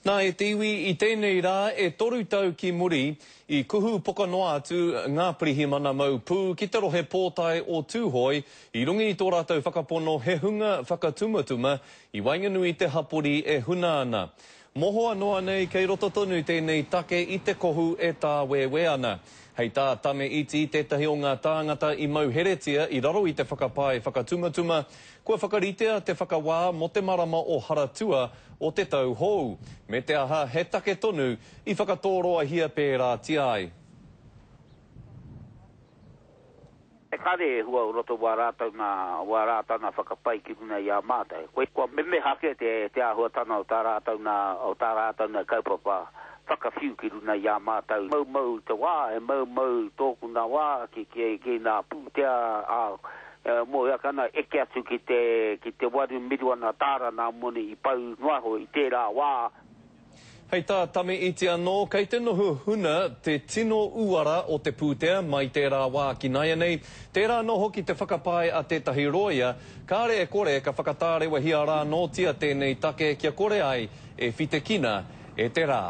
Nā, e te iwi, i tēnei rā, e toru tau ki muri, i kuhu poka noa atu ngā pirihimana mau pū ki te rohe pōtae o Tūhoe i runga i tō rātou whakapono he hunga whakatumatuma i waenganui i te hapori e huna ana. Mohoa noa nei kei roto tonu tēnei take i te kohu e tāwēwē ana. Hei tā Tame Iti, tētahi o ngā tāngata i mauheretia i raro i te whakapae whakatumatuma, kua whakaritea te whakawā mō te marama o Haratua o te tau hou, me te aha he take tonu i whakatōroahia pērātia ai. Ekare e hua o roto wā rātou nā, wā rātou nā whakapai ki runa i a mātou. Koia kua memeha ake te, te āhuatana o tā rātou nā, o tā rātou nā kaupapa whakawhiu ki runa i a mātou. Maumau te wā, e maumau tōku nā wā ki, ki, ki nā pūtea, ā, E mōhio ake ana, eke atu ki te, ki te waru miriona tāra nā moni i pau noa iho i tērā wā. Hei tā Tame Iti anō, kei te noho huna te tino uara o te pūtea mai tērā wā ki nāianei. Tērā anō hoki te whakapae a tētahi rōia, kāre e kore ka whakatārewahia rānōtia tēnei take kia kore ai e whitekina e te rā.